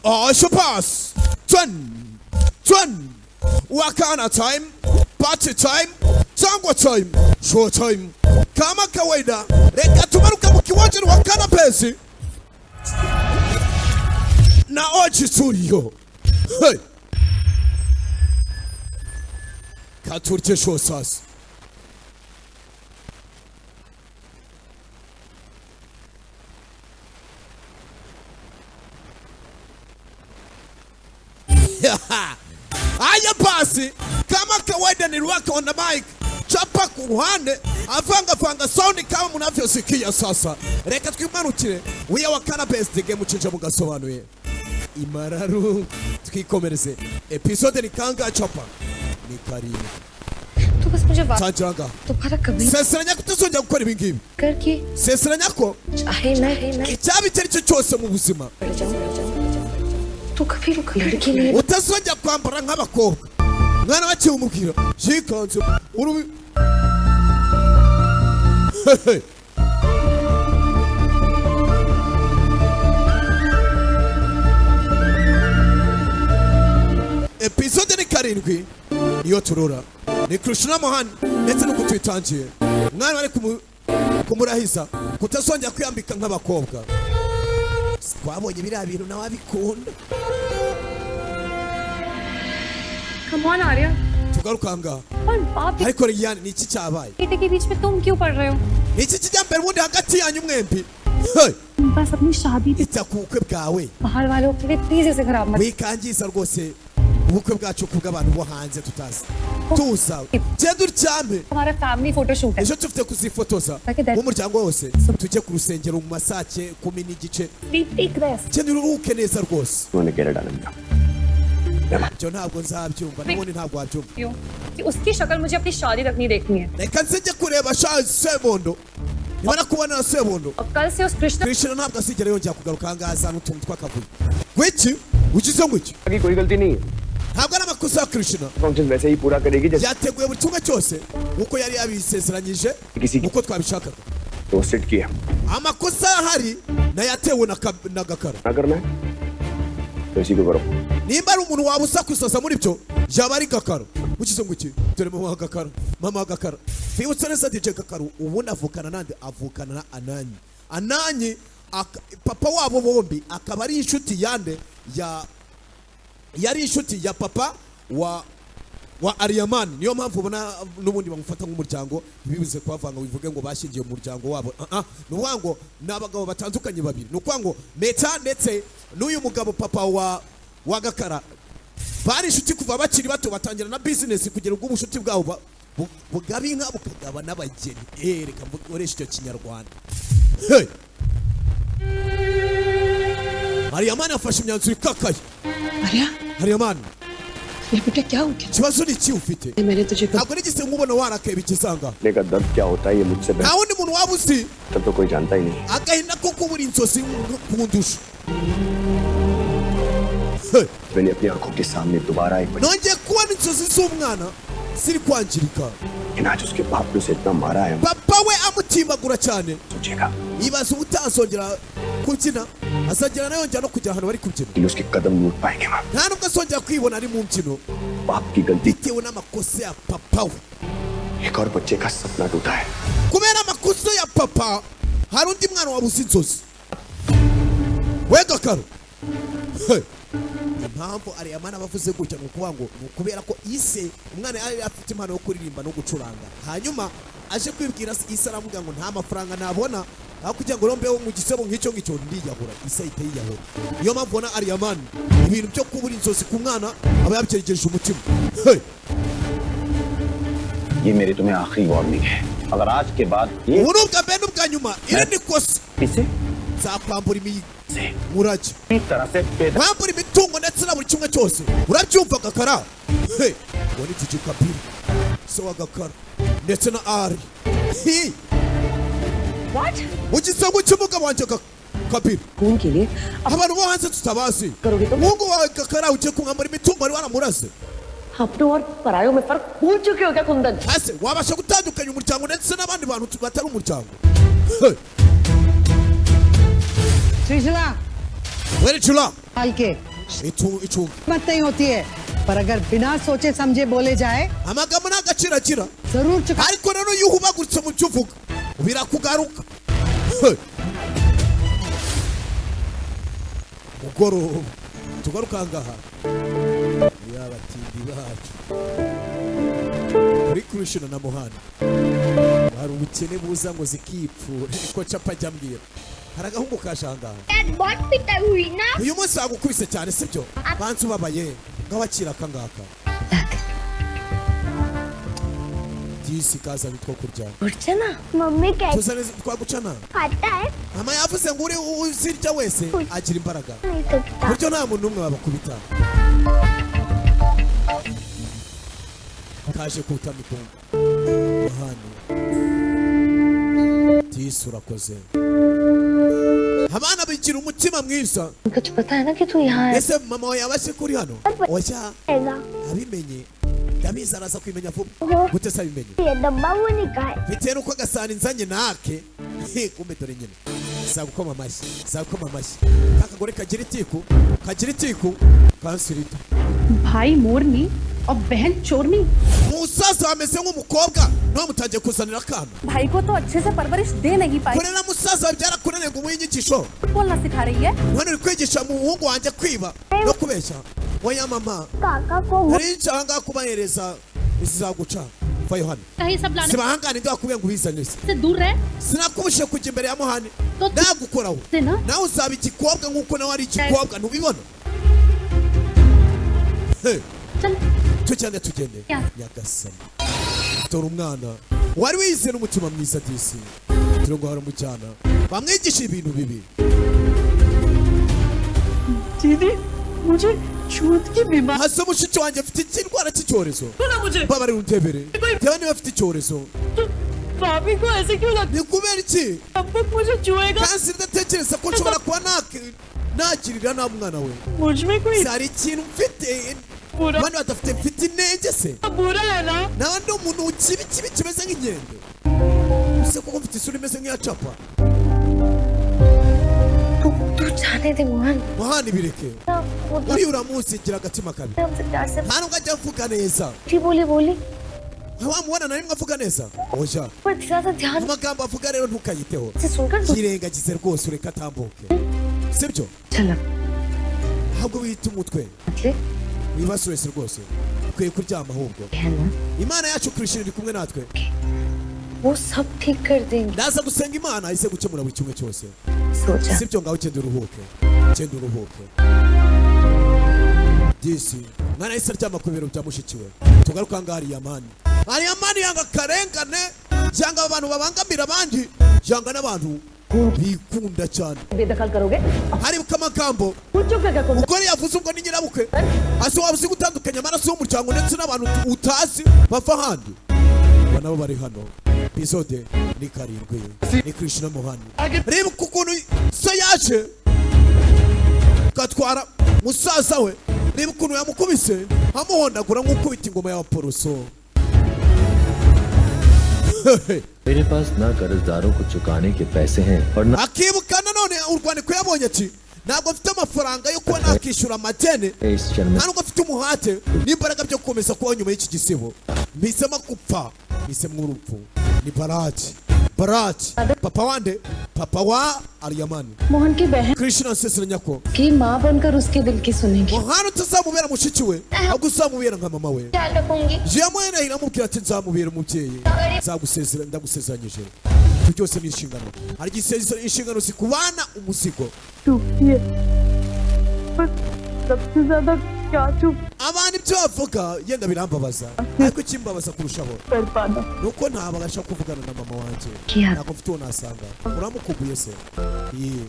Asha pass twen twen wakana time, party time, cyangwa time, show time. Kama kawaida, reka tumaruka mu kiwanja ni Wakana Pesi na Oji Studio. Hey! Katurye show sasa. Haya basi, kama kawaida ni Rwaka on the mic, chapa ku ruhande avangavanga sound kama munavyosikia sasa. Reka twimanukire wiya wa Cannabis the game ucinja mugasobanuye imararu, twikomereze episode ni kanga chapa ni karindwi. तो बस मुझे बात Tanjanga दोबारा कभी sesiranya ko tuzongera gukora ibi ngibi, कर कि sesiranya ko चाहे मैं icyaba icyo ari cyo cyose mu buzima तू कभी लड़की नहीं utazongera kwambara nk'abakobwa. Mwana bakiwumubwira yikanze urubi. Hehe. Episode ni karindwi niyo turora ni Krishna Mohan ndetse nuko tuyitangiye mwana bari kumurahiza kutazongera kwiyambika nk'abakobwa. Twabonye biriya bintu nawe abikunda. Come on Arya. Tugaruka ngaha. और बाप Ariko Riyani, ni iki cyabaye? बेटे के बीच में तुम क्यों पड़ रहे हो? Ni iki kijya mbere ubundi hagati yanyu mwembi? Hey! बस अपनी शादी Ita ku bukwe bwawe, बाहर वालों के लिए प्लीज इसे खराब मत wikangiza rwose ubukwe bwacu kubw'abantu bo hanze tutazi. Tuza genda uryame. हमारा family photo shoot है। Ejo tufite kuzifotoza nk'umuryango wose, tujye ku rusengero mu masake 10:30. Take rest. Genda uruhuke neza rwose. उन्होंने कह डाला। Ibyo ntabwo nzabyumva, n'ubundi ntabwo wabyumva. क्यों कि उसकी शक्ल मुझे अपनी शादी तक नहीं देखनी है। Reka nze kureba sha Sebondo, niba nakubona na Sebondo. और कल से उस Krishna Krishna ntabwo azigera yongera kugaruka aha ngaha azana utuntu tw'akavuyo. Gwiki ugize ngo iki? की कोई गलती नहीं है। Ntabwo ari amakosa ya Krishna. Function वैसे ही पूरा करेगी जैसे Yateguye buri kimwe cyose uko yari yabisezeranyije, uko twabishakaga. Toasted किया। Amakosa ahari nayatewe na Gakara. ना करना है तो इसी को करो। Nimba ari umuntu waba usakuzaza muri byo yaba ari Gakara. Ugize ngo iki? Dore mama wa Gakara, mama wa Gakara. Twibutse neza DJ Gakara ubundi avukana nande? Avukana na Ananyi. Ananyi papa wabo bombi akaba ari inshuti yande ya yari inshuti ya papa wa Ariyamani. Niyo mpamvu ubona n'ubundi bamufata nk'umuryango, ntibibuze kubavanga bivuge ngo bashyingiye umuryango wabo. Ah ah, ni ukuvuga ngo ni abagabo batandukanye babiri. Ni ukuvuga ngo Meta ndetse n'uyu mugabo papa wa Gakara bari inshuti kuva bakiri bato, batangira na business kugera ubwo ubucuti bwabo bugaba inka bukagaba n'abageni. Reka mvukoreshe icyo kinyarwanda. Hey! Ariyamani afashe imyanzuro ikakaye. Arya, Ariyamani, ये बेटा क्या हो गया? ikibazo ni iki ufite? मैंने तुझे कभी Ntabwo nigeze nkubona warakaye bigeze aha ngaha. का दर्द क्या होता है ये मुझसे Nta wundi muntu waba uzi बेहतर तो कोई जानता ही नहीं। agahinda ko kubura inzozi kundusha. Hey! मैंने अपनी आंखों के सामने दोबारा एक Nongeye kubona inzozi z'umwana ziri kwangirika. लेकिन आज उसके बाप ने उसे इतना मारा है, Papa we amutimbagura cyane. सोचेगा Ibaze ubutazongera kubyina, azagera nawe yongera no kujya ahantu bari kubyina. कि उसके कदम नहीं उठ पाएंगे माँ। Nta nubwo azongera kwibona ari mu mbyino बाप की गलती bitewe n'amakosa ya papa we. एक और बच्चे का सपना टूटा है। Kubera amakosa ya papa hari undi mwana wabuze inzozi. We Gakaro. Hey! Impamvu Ariyamani aba avuze gutya ni ukuvuga ngo ni ukubera ko ise umwana yari afite impano yo kuririmba no gucuranga, hanyuma aje kwibwira ise aramubwira ngo nta mafaranga nabona aho kugira ngo rombeho mu gisebo nk'icyo ngicyo ndiyahura. Ise ahita yiyahura. Niyo mpamvu ubona Ariyamani ibintu byo kubura inzozi ku mwana aba yabyegereje umutima. Hey! ये मेरी तुम्हें आखिरी वार्निंग है। अगर आज के बाद ये Ubu ni ubwa mbere n'ubwa nyuma, iri ni ikosa, इसे nzakwambura से imurage, तरह से बेदा mwambura imitungo ndetse na buri kimwe cyose. Urabyumva Gakara? Hey! Uwo ni DJ Kabiri se wa Gakara ndetse na Ari. Hi! What? Ugize ngo iki mugabo wanjye Kabiri? खून के लिए Abantu bo hanze tutabazi, करोगे तुम? umuhungu wawe Gakara ugiye kumwambura imitungo wari waramuraze. अपनों और परायों में फर्क भूल चुके हो क्या Kundan? Hase wabasha gutandukanya umuryango ndetse n'abandi bantu batari umuryango? Hey! Trishala Where Jula? के Icunga. मत नहीं होती है, पर अगर बिना सोचे समझे बोले जाए Amagambo nta gaciro agira, जरूर चुका। Ariko rero iyo uhubaguritse mu byo uvuga birakugaruka. He. Mugoroba tugaruka ngaha yabatindi bacu kuri Krishna na Muhana, hari ubukene buza ngo zikipfura, niko capa ajya ambwira. Hari agahungu kaje aha ngaha. बहुत पिटाई हुई ना? Uyu munsi bagukubise cyane, sibyo? Banza ubabaye ngawakira aka ngaka, disi kazana utwo kurya. ना। Mummy कहती Tuzane twagucana. खाता है। Mama yavuze ngo uri uzirya wese agira imbaraga, नहीं सकता। buryo nta muntu n'umwe babakubita. Kaje kuta mitungo Yohani, disi urakoze, abana bigira umutima mwiza. कुछ पता है ना कि तू यहाँ है? Ese mama wawe yabashe kuri hano? Oya. आएगा। Abimenye, ndabizi araza kwimenya vuba. Gute se abimenye? ये डब्बा वो निकाल। Bitewe n'uko agasahani nzanye nake. Kumbe dore nyine zagukoma amashyi, zagukoma amashyi. Ka kagore kagira itiku, kagira itiku kansirita. भाई मोरनी और बहन चोरनी। Umusaza ameze nk'umukobwa nawe mutangiye kuzanira akana. भाई को तो अच्छे से परवरिश दे नहीं पाई। Kurera musaza wawe byarakunaniye ngo umuhe inyigisho, बोलना सिखा रही है। none uri kwigisha muhungu wanjye kwiba no kubeshya. Oya mama. काका को Nari nshaka kubahereza izizaguca. Va Yohana. कहीं सब लाने Sibahangane, ndi wakubwiye ngo ubizane se? से दूर रहे। Sinakubujije kujya imbere ya Muhani, nagukoraho से ना। Nawe uzaba igikobwa nk'uko nawe ari igikobwa, ntubibona? Hey, चल। Tugende, tugende. Ya. Nyagasani, dore umwana wari wizera umutima mwiza disi, turi ngo haramujyana bamwigisha ibintu bibi. दीदी, मुझे छूत की बीमारी। Hasi mushiki wanjye afite ikindwara cy'icyorezo, mbabarira undebere reba niba afite icyorezo. भाभी को ऐसे क्यों लगता? Ni kubera iki? अब तक मुझे छुएगा। Kandi ndatekereza ko nshobora kuba nakirira nta mwana we. मुझ में कोई Se hari ikintu mfite बुरा abandi badafite? Mfite intenge se? बुरा है ना? Nawe ndi umuntu kibi kibi kimeze nk'inkende ese koko mfite isura imeze nk'iya capa? तू तू जाने दे मोहन। Muhana, ibireke. ना, वो तो Uriya uramuzi, gira agatima kabi. हमसे प्यार से Nta nubwo ajya avuga neza. झूठी बोली बोली। Wamubona na rimwe avuga neza? Oya. पर ज्यादा ध्यान Amagambo avuga rero ntukayiteho. से सुनकर Yirengagize rwose, ureke atambuke, sibyo? चल। Ahubwo wihita umutwe. मतलब Wibase wese rwose, ukwiye kuryama ahubwo. है ना? Imana yacu Krishna iri kumwe natwe. वो सब ठीक कर देंगे। Ndaza gusenga Imana ize gukemura buri kimwe cyose. सोचा। Sibyo? Ngaho genda uruhuke, genda uruhuke disi. Mwana yahise aryama ku bibero bya mushiki we. Tugaruka ngaha, Ariyamani. Ariyamani yanga akarengane, yanga abantu babangamira abandi, yanga n'abantu bikunda cyane. बेदखल करोगे? Haribuka amagambo पूछो क्या क्या? umugore yavuze, ubwo ni nyirabukwe. Ase waba uzi gutandukanya amaraso y'umuryango ndetse n'abantu utazi bava ahandi? Aba nabo bari hano. Episode ni 7, ni Krishna Muhani. Reba ukuntu se yaje gatwara musaza we, reba ukuntu yamukubise amuhondagura nk'ukubita ingoma y'abaporoso. मेरे पास ना कर्जदारों को चुकाने के पैसे हैं और न Akibuka nanone urwandiko yabonye, ati ntabwo mfite amafaranga yo kuba nakishyura amadeni, इस क्षण में nta nubwo mfite umuhate n'imbaraga byo gukomeza kubaho nyuma y'iki gisibo. Mpisemo gupfa, mpisemo urupfu. Ni Baraki, Baraki papa wande? Papa wa Ariyamani. Mohan की बहन Krishna nsezeranya ko की माँ बनकर उसके दिल की सुनेंगी। Muhana utazamubera mushiki we, ahubwo uzamubera nka mama we. ख्याल रखूंगी। Yamwene iramubwira ati nzamubera umubyeyi, nzagusezera, ndagusezeranyije. Ibyo byose ni inshingano, hari igihe inshingano zikubana umuzigo. चुपती है, पर सबसे ज्यादा क्या चुप Abantu ibyo bavuga yenda birambabaza, ariko ikimbabaza kurushaho कर पाना। Nuko ntabasha kuvugana na mama wanjye. Kiya. Ntabwo mfite uwo nasanga. Uramukumbuye se? Iye.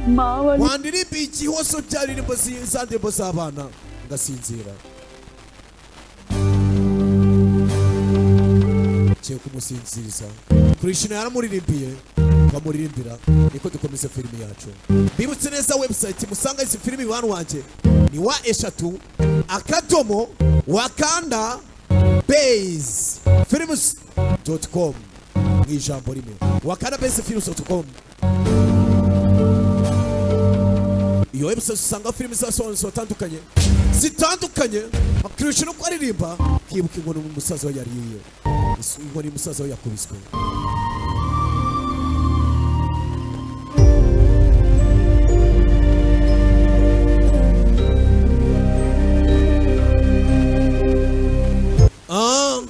माँ वाली Wandirimba igihozo bya ndirimbo za ndirimbo z'abana ngasinzira. Kiye kumusinziriza, Krishna yaramuririmbiye, bamuririmbira. Niko dukomeza filimi yacu. Bibutse neza website musanga izi filimi bantu wanjye ni www.wakandabasefilms.com, mu ijambo rimwe, wakandabasefilms.com. Iyo website usanga filimi zasobanutse zitandukanye zitandukanye. Akirusha no aririmba, akibuka inkoni umusaza we yariye, inkoni umusaza we yakubiswe. Ah,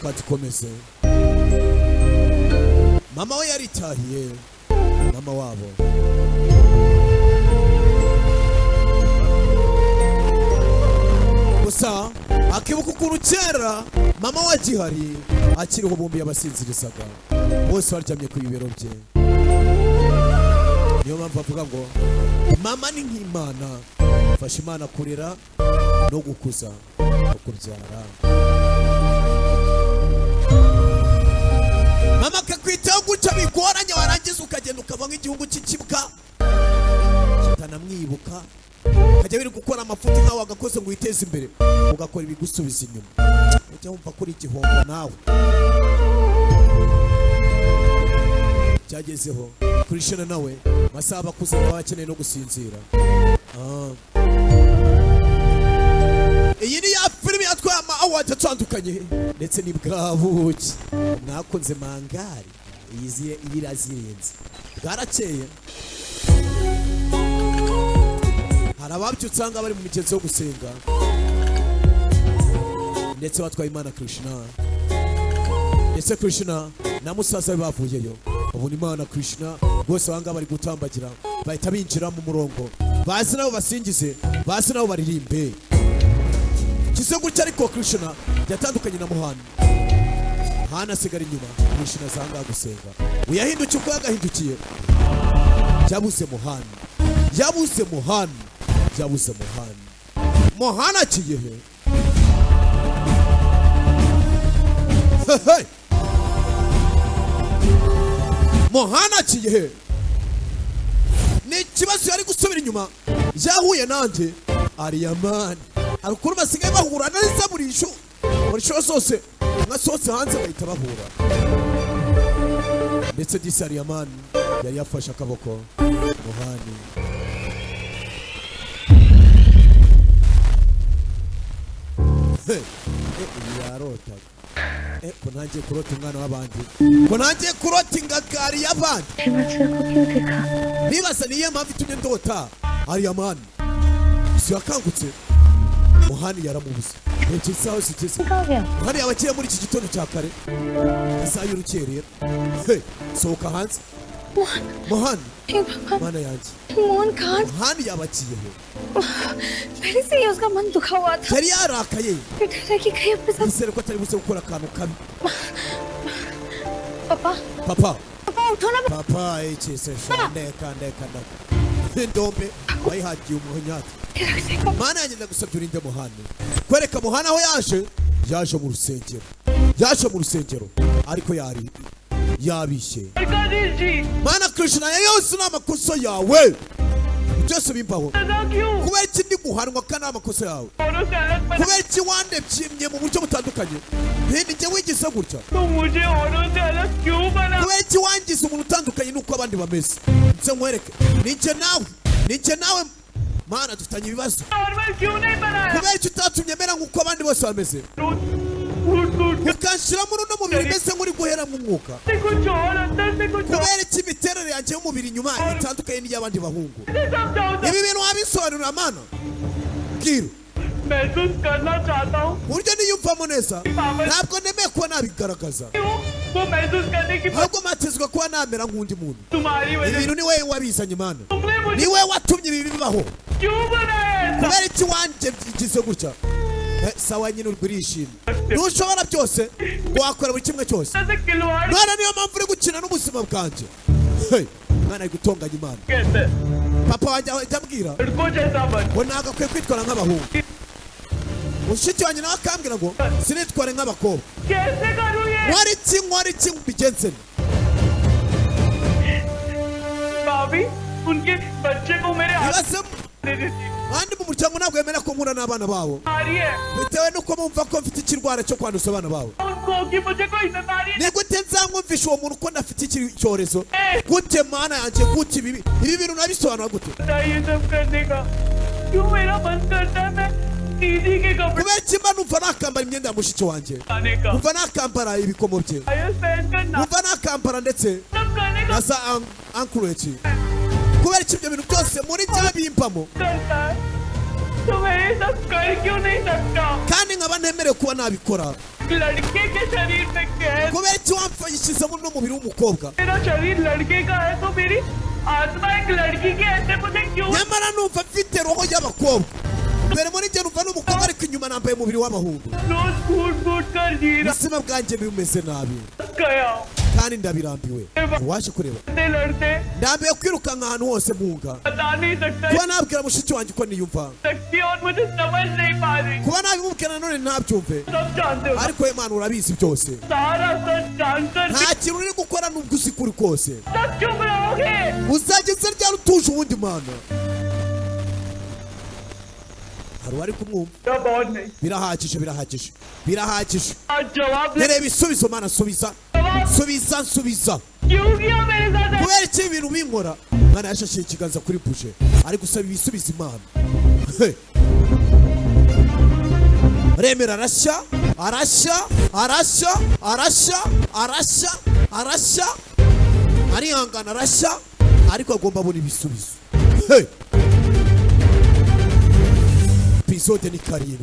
katukomeze. Mama we yaritahiye, mama wabo. Gusa akibuka ukuntu kera mama we agihari, akiriho, bombi yabasinzirizaga bose baryamye ku bibero bye. Niyo mpamvu avuga ngo mama ni nk'Imana, fasha Imana kurera no gukuza no kubyara. Mama akakwitaho gutya bigoranye, warangiza ukagenda ukava nk'igihugu cy'ikibwa kitanamwibuka, ukajya wiri gukora amafuti nkawe wagakoze ngo witeze imbere, ugakora ibigusubiza inyuma, ujya wumva ko uri igihombo nawe. Byagezeho Krishna nawe masaha abakuze nawe akeneye no gusinzira. Ah. Iyi ni ya filimi yatwaye ama award atandukanye, ndetse ni bwa buki mwakunze mangari iyi irazirenze. Bwarakeye, hari ababyutse usanga bari mu migenzo yo gusenga, ndetse batwaye Imana Krishna, ndetse Krishna na musaza we bavuyeyo, babona Imana Krishna bose abangaba bari gutambagira, bahita binjira mu murongo, bazi nabo basingize, bazi nabo baririmbe kize gutya. Ariko Krishna yatandukanye na Muhana, Muhana asigara inyuma, Krishna azanga gusenga. Uyahindukiye uko yagahindukiye, yabuze Muhana, yabuze Muhana, yabuze Muhana. Muhana agiye he? Hey! Muhana agiye he? Ni ikibazo. Yari gusubira inyuma, yahuye nanjye Ariyamani. Hari ukuntu basigaye bahura neza buri shuro zose, mwasohotse hanze bahita bahura. Ndetse disi Ariyamani yari yafashe akaboko Muhani. Hey, uyu yarotaga. Ko ntangiye kurota umwana w'abandi, ko ntangiye kurota ingagari y'abandi. Sir को क्यों देखा? Nibaza niyo mpamvu itumye ndota Ariyamani. Si yakangutse, Muhani yaramubuze. Rebye isaha zigeze. कहाँ गया? Muhani yaba akiri muri iki gitondo cya kare, isaha y'urukerera. Hey, sohoka hanze Muhani. हे भगवान! Mana yanjye! Mohan कहाँ? Muhani yaba agiye he? पहले से ही उसका मन दुखा हुआ था। Yari yarakaye. फिर डर है कि कहीं अपने साथ Nizere ko atari buze gukora akantu kabi. पापा! Papa! पापा, उठो ना! Papa, iki se sha, ndeka ndeka ndeka, indombe wayihagiye umunyati. Mana yanjye, ndagusabye urinde Muhani. Kwereka Muhani aho yaje, yaje mu rusengero, yaje mu rusengero, ariko yari yabishye. Mana Krishna, yose ni amakosa yawe, byose bimbaho. Kubera iki ndi guhanwa kandi ari amakosa yawe? Kubera iki wandemye mu buryo butandukanye, ntindi njye wigize gutya? Kubera iki wangize umuntu utandukanye n'uko abandi bameze? Nze nkwereke, ninjye nawe, ninjye nawe Mana dufitanye ibibazo. Kubera iki utatumye mera nk'uko abandi bose bameze, ukanshyira muri uno mubiri umeze nk'uri guhera mu mwuka? Kubera iki imiterere yanjye y'umubiri inyuma itandukanye n'iy'abandi bahungu? Ibi bintu wabisobanurira, Mana? Bwira uburyo niyumvamo neza. Ntabwo nemeye kuba nabigaragaza, ahubwo mpatizwa kuba namera nk'undi muntu. Ibi bintu ni wowe wabizanye, Mana, ni wowe watumye ibi bibaho. Kubera iki wanjye bigize gutya? Sawa nyine, uri urishimye, ntushobora byose, wakora buri kimwe cyose. None niyo mpamvu uri gukina n'ubuzima bwanjye. Hey, mwana ari gutonganya Imana. Papa wanjye ajya ambwira ngo ntabwo akwiye kwitwara nk'abahungu, mushiki wanjye nawe akambwira ngo sinitware nk'abakobwa. Nkora iki? Nkora iki? Mbigenze nte? भाभी, उनके बच्चे को मेरे हाथ Ibaze Abandi mu muryango ntabwo bemera ko mpura n'abana babo, आ रही है bitewe n'uko bumva ko mfite ikirwara cyo kwanduza abana babo. उनको कि मुझे कोई बीमारी Ni gute nzamwumvisha uwo muntu ko ndafite iki cyorezo? Gute, Mana yanjye? Gute? Ibi bintu nabisobanura gute? नहीं ये सब करने का क्यों मेरा मन करता है मैं दीदी के कपड़े Kubera iki mba numva nakambara imyenda ya mushiki wanjye, आने का numva nakambara ibikomo bye, Ayush पहन कर ना numva nakambara ndetse सब करने का na za ankureti? Kubera iki ibyo bintu byose muri bya bimpamo करता है तो मैं ये सब कर क्यों नहीं सकता? kandi nkaba ntemerewe kuba nabikora? लड़के के शरीर में कैद Kubera iki wamfashyizemo n'umubiri w'umukobwa? मेरा शरीर लड़के का है तो मेरी आत्मा एक लड़की की ऐसे मुझे क्यों Nyamara numva mfite roho y'abakobwa mbere muri njye, numva n'umukobwa, ariko inyuma nambaye umubiri w'abahungu. रोज घूट घूट कर जी Ubuzima bwanjye bumeze nabi गया kandi ndabirambiwe. Waje kureba लड़ते लड़ते ndambiwe kwirukanka ahantu hose munga बता नहीं सकता kuba nabwira mushiki wanjye uko niyumva, सकती और मुझे समझ नहीं पा रही। kuba nabimubwira nanone ntabyumve. सब जानते हो Ariko Imana urabizi byose. सारा सच जानकर भी Nta kintu uri gukora nubwo uzi kuri kose. तब चुप रहोगे? Uzageze ryari utuje uwundi, Mana? Hari uwari kumwumva. बहुत नहीं। Birahagije, birahagije, birahagije. आज जवाब ले। Nkereye ibisubizo, Mana. Subiza, subiza, nsubiza. क्यों किया मेरे साथ ऐसा? Kubera iki ibintu binkora? Mwana yashashiye ikiganza kuri buje, ari gusaba ibisubizo Imana. Hey. Remera arashya, arashya, arashya, arashya, arashya, arashya, arihangana, arashya, ariko agomba abona ibisubizo. Hey. Episode ni 7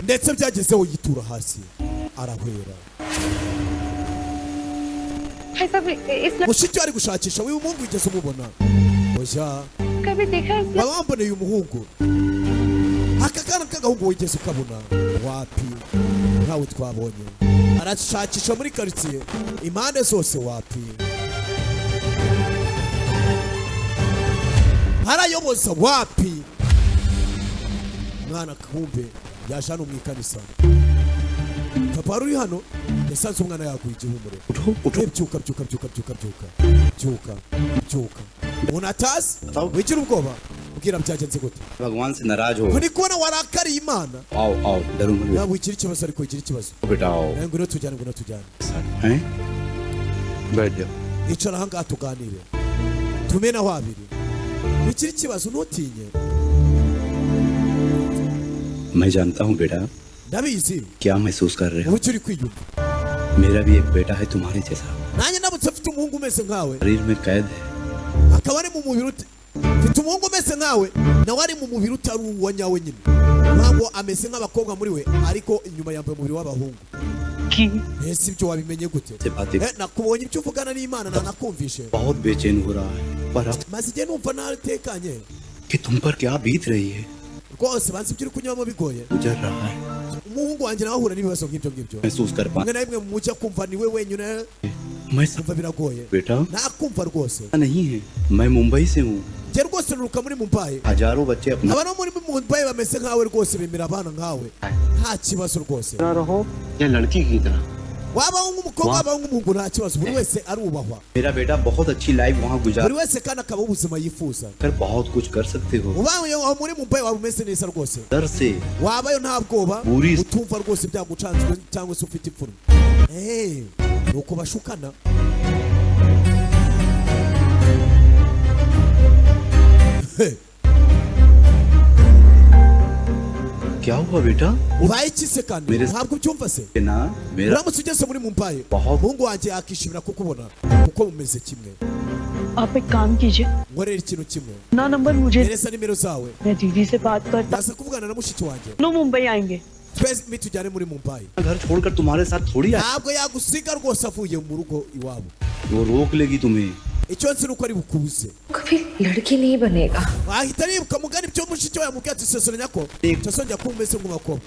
ndetse byagezeho yitura hasi arahwera. भाई साहब इस Mushiki we ari gushakisha uyu muhungu. Wigeze umubona? Oya. लड़का भी देखा है इसने? Waba wamboneye umuhungu, aka kana k'agahungu wigeze ukabona? Wapi, ntawe twabonye. Arashakisha muri karitsiye impande zose, wapi. Harayoboza, wapi. Mwana kumbe yaje hano mu ikanisa. Papa wari uri hano yasanze umwana yaguye igihumure. उठो। Eh, byuka, byuka, byuka, byuka, byuka, byuka, byuka. Umuntu atazi, wigira ubwoba. Ubwira byagenze gute? भगवान से नाराज हो। Uri kubona warakariye Imana. आओ आओ, डरो मत। Ntabwo wigira ikibazo, ariko wigira ikibazo. बेटा आओ। Nawe ngwino tujyane, ngwino tujyane. हैं, बैठ जाओ। Icara ahangaha tuganire, tumenaho abiri. Wigira ikibazo, ntutinye. मैं जानता हूँ बेटा, Ndabizi क्या महसूस कर रहे हो। uburyo uri kwiyumva. मेरा भी एक बेटा है तुम्हारे जैसा। Nanjye ndamutse mfite umuhungu umeze nkawe, शरीर में कैद है। akaba ari mu mubiri mfite umuhungu umeze nkawe, nawe ari mu mubiri utari uwa nyawe nyine, ntabwo ameze nk'abakobwa muri we, ariko inyuma yambaye umubiri w'abahungu. Ese ibyo wabimenye gute? से बातें Eh, nakubonye ibyo uvugana n'Imana, nanakumvishe. बहुत बेचैन हो रहा है पर अब Maze igihe numva ntatekanye कि तुम पर क्या बीत रही है। rwose. Banza ibyo uri kunyuramo bigoye. गुजर रहा है। Umuhungu wanjye nawe ahura n'ibibazo nk'ibyo ngibyo. महसूस कर पा Rimwe na rimwe mujya kumva ni we wenyine, मैं सब kumva biragoye. बेटा Nakumva rwose. नहीं है, मैं मुंबई से हूँ। Njye rwose nuruka muri Mumbai. हजारों बच्चे अपना Abantu bo muri Mumbai bameze nkawe rwose, bemera abana nkawe, nta kibazo rwose. रहो या लड़की की तरह। Wabaho nk'umukobwa, wabaho nk'umuhungu, nta kibazo, buri wese arubahwa. मेरा बेटा बहुत अच्छी लाइफ वहाँ गुजार Buri wese kandi akabaho ubuzima yifuza. कर बहुत कुछ कर सकते हो। Ubaye aho muri Mumbai waba umeze neza rwose. डर से Wabayo nta bwoba, Buri- utumva rwose byagucanzwe cyangwa se ufite ipfunwe. Eh, ni uko bashukana. Hey, क्या हुआ बेटा? Ubaye iki se kandi? Mere- Ntabwo ubyumva se? ना मेरा Uramutse ugeze muri Mumbai, Baho- umuhungu wanjye yakishimira kukubona kuko mumeze kimwe. आप एक काम कीजिए। Nkorera ikintu kimwe. ना नंबर मुझे Nereza nimero zawe. मैं दीदी से बात करता Ndaza kuvugana na mushiki wanjye, no Mumbai आएंगे। twese tujyane muri Mumbai. घर छोड़कर तुम्हारे साथ थोड़ी आए। Ntabwo yagusiga rwose avuye mu rugo iwabo. वो रोक लेगी तुम्हें। Icyo nzi ni uko ari bukubuze. कभी लड़की नहीं बनेगा। Wahita nibuka mugani ibyo mushiki we yamubwiye ati sesora ko utasongera kuba umeze nk'abakobwa.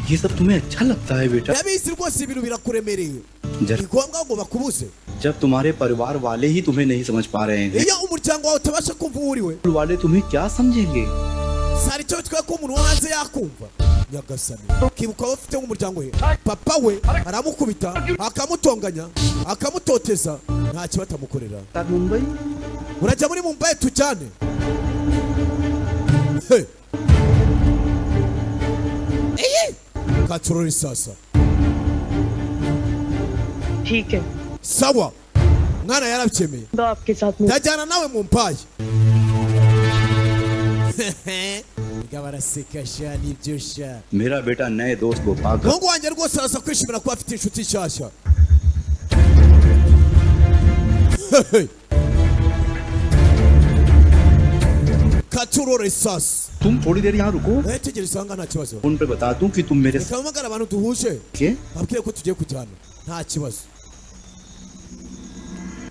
ये सब तुम्हें अच्छा लगता है बेटा? Ndabizi rwose, ibintu birakuremereye. जब Ni ngombwa ngo bakubuze. जब तुम्हारे परिवार वाले ही तुम्हें नहीं समझ पा रहे हैं, Iyo umuryango wawe utabasha kumva uwo uri we, वाले तुम्हें क्या समझेंगे? Sari icyo bitwaye ko umuntu wo hanze yakumva? Nyagasani, kibuka abo ufite nk'umuryango we. Papa we aramukubita, akamutonganya, akamutoteza, nta kiba atamukorera. Mumbai Urajya muri Mumbai tujyane. Hey! Iyi katurori sasa. ठीक है। Sawa, mwana yarabyemeye. तो आपके साथ में Ndajyana nawe mu mpaye. Mugabo araseka sha, nibyo sha. मेरा बेटा नए दोस्त को पाकर Umuhungu wanjye rwose araza kwishimira kuba afite inshuti nshyashya. Katurore sasa. तुम थोड़ी देर यहाँ रुको। Tegereza ahangaha, nta kibazo. Phone पे बता दूं कि तुम मेरे Reka mpamagare abantu duhuje, के babwire ko tugiye kujyana, nta kibazo.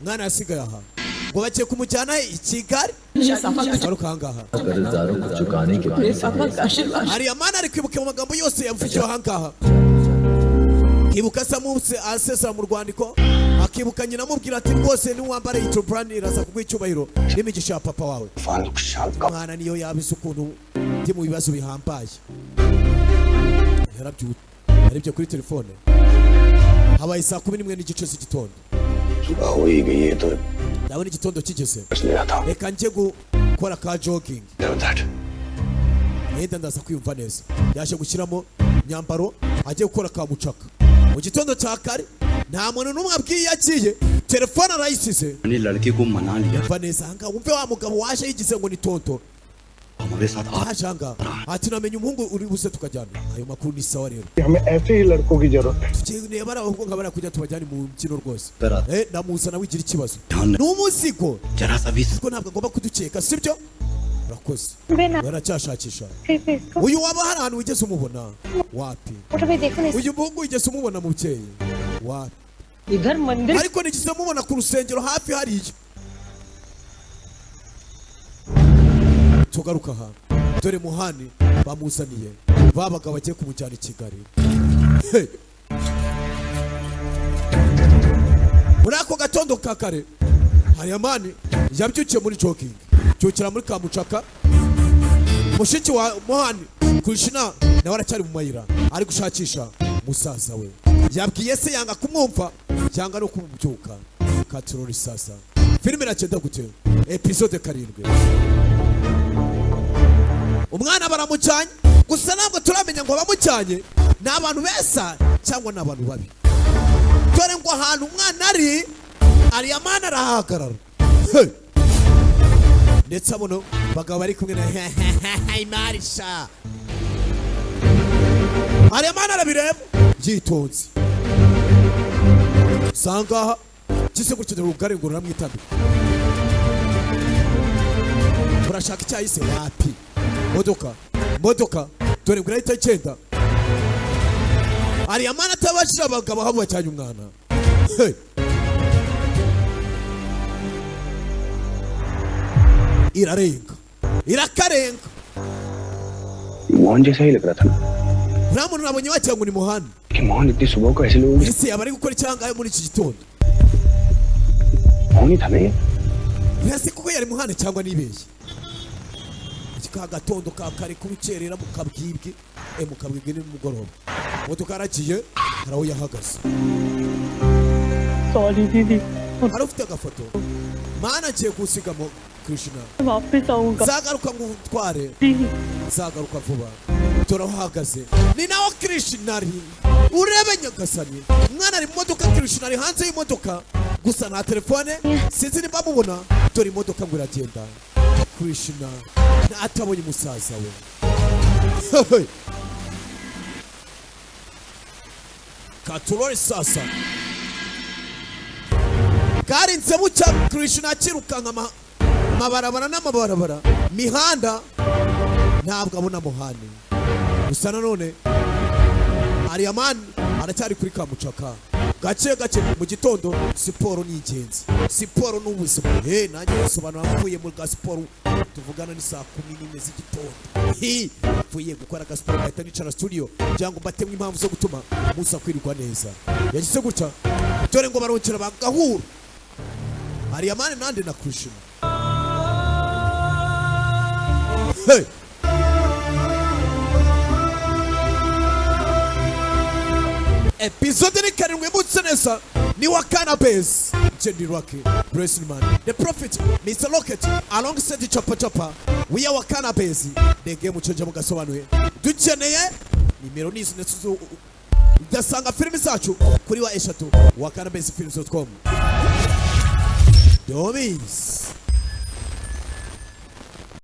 Mwana yasigaye aha ngo bagiye kumujyana i Kigali. Garuka ahangaha. कर्जदारों को चुकाने के पैसे हैं। Ariyamana ari kwibuka mu magambo yose yavugiwe ahangaha, kibuka asa munsi asesera mu rwandiko, akibuka nyina amubwira ati rwose niwambara iyi turubani iraza kuguha icyubahiro n'imigisha ya papa wawe. Mwana niyo yabize ukuntu ndi mu bibazo bihambaye. Yarabyutse yarebye kuri telefone, habaye saa 11:30 z'igitondo. सुबह हो ही गई है तो Ndabona igitondo kigeze, बस ले आता हूँ। Reka njye gukora ka jogging, That mwenda ndaza kwiyumva neza. Yaje gushyiramo imyambaro agiye gukora ka mucaka mu gitondo cya kare, nta muntu n'umwe abwiye agiye, telefone arayisize. मैंने लड़के को मना लिया। Umva neza ahangaha, wumve wa mugabo waje yigize ngo ni tonto. हमारे साथ आ Yaje ahangaha ati namenye umuhungu uri buze tukajyana. Ayo makuru ni sawa rero. हमें ऐसे ही लड़कों की जरूरत है। Tugiye niba ari abahungu nka bariya kujya tubajyane mu mbyino rwose. Bara- Ndamuzana, wigira ikibazo. Cyane. Ni umuzigo जरा सा भी kuko ntabwo agomba kudukeka, sibyo? Urakoze. बिना Baracyashakisha. फिर से इसको Uyu waba hari ahantu wigeze umubona? Wapi. Photo में देखो ना। Uyu muhungu wigeze umubona, mubyeyi? Wapi. इधर मंदिर Ariko nigeze mubona ku rusengero hafi hariya. Tugaruka aha, dore muhani bamuzaniye babaga bagiye kumujyana i Kigali. Hey! Muri ako gatondo ka kare, Hariyamani yabyukiye muri jogging, byukira muri kamucaka. Mushiki wa Muhani Krishna nawe aracyari mu mayira, ari gushakisha musaza we. Yabwiye se yanga kumwumva, yanga no kumubyuka. Katurori sasa, filime iragenda gute? Episode 7. Umwana baramujyanye, gusa ntabwo turamenya ngo bamujyanye ni abantu beza cyangwa ni abantu babi. Dore ngo ahantu umwana ari, Ariyamana arahagarara. Hey! Ndetse abono bagabo bari kumwe na imarisha. Ariyamana arabireba yitonze, sangaha kise gutyo, dore urugari ngo ruramwitambika. Murashaka icyayi se? Wapi. Modoka, modoka dore ngo irahita igenda. Ariyamana atabashira abagabo aho bajyanye umwana. Hey! Irarenga, irakarenga. Mohan जैसा ही लग रहा था ना। Uriya muntu nabonye wagira ngo ni Muhani. कि मोहन इतनी सुबह को ऐसे लोगों के Ese yaba ari gukora icyangahe muri iki gitondo? Mohan ही था ना ये? Ese kuko yari Muhani cyangwa nibeshye? Iki ka gatondo ka kare kubikerera mu kabwibwi, mu kabwibwi ni nimugoroba. Modoka yaragiye, hari aho yahagaze. Sorry दीदी। Hari ufite agafoto? Mana, ngiye kuwusigamo Krishna. वापस आऊंगा। Nzagaruka ngo utware. दीदी। Nzagaruka vuba. Dore aho ahagaze ni naho Krishna ari. Urebe nyagasani, umwana ari mu modoka, Krishna ari hanze y'imodoka, gusa nta telefone, sinzi niba mubona. Dore imodoka ngo iragenda, Krishna atabonye musaza we. Katurore sasa, bwarinze bucya Krishna akirukanka amabarabara n'amabarabara, mihanda, ntabwo abona Muhani. Gusa nanone Ariyamani aracyari kuri kamucaka gake gake mu gitondo. Siporo ni ingenzi, siporo ni ubuzima. He, nanjye basobanura mvuye mu bwa siporo, tuvugana ni saa 11 z'igitondo. Hi, mvuye gukora agasiporo ngahita nicara studio kugira ngo mbatemo impamvu zo gutuma muza kwirirwa neza. Yagize gutya, dore ngo barongera bagahura, Ariyamani nande na Krishna. Hey! Episode ni 7 mutse neza, ni wa Canapes. Legend Rocky Bressman, The Prophet Mr Rocket, alongside Chapa Chapa. We are Wakana Base, The Game Changer. Mugasobanuye dukeneye nimero nizo, ndetse ugasanga filimi zacu kuri wa eshatu wakanabase films.com. Domis.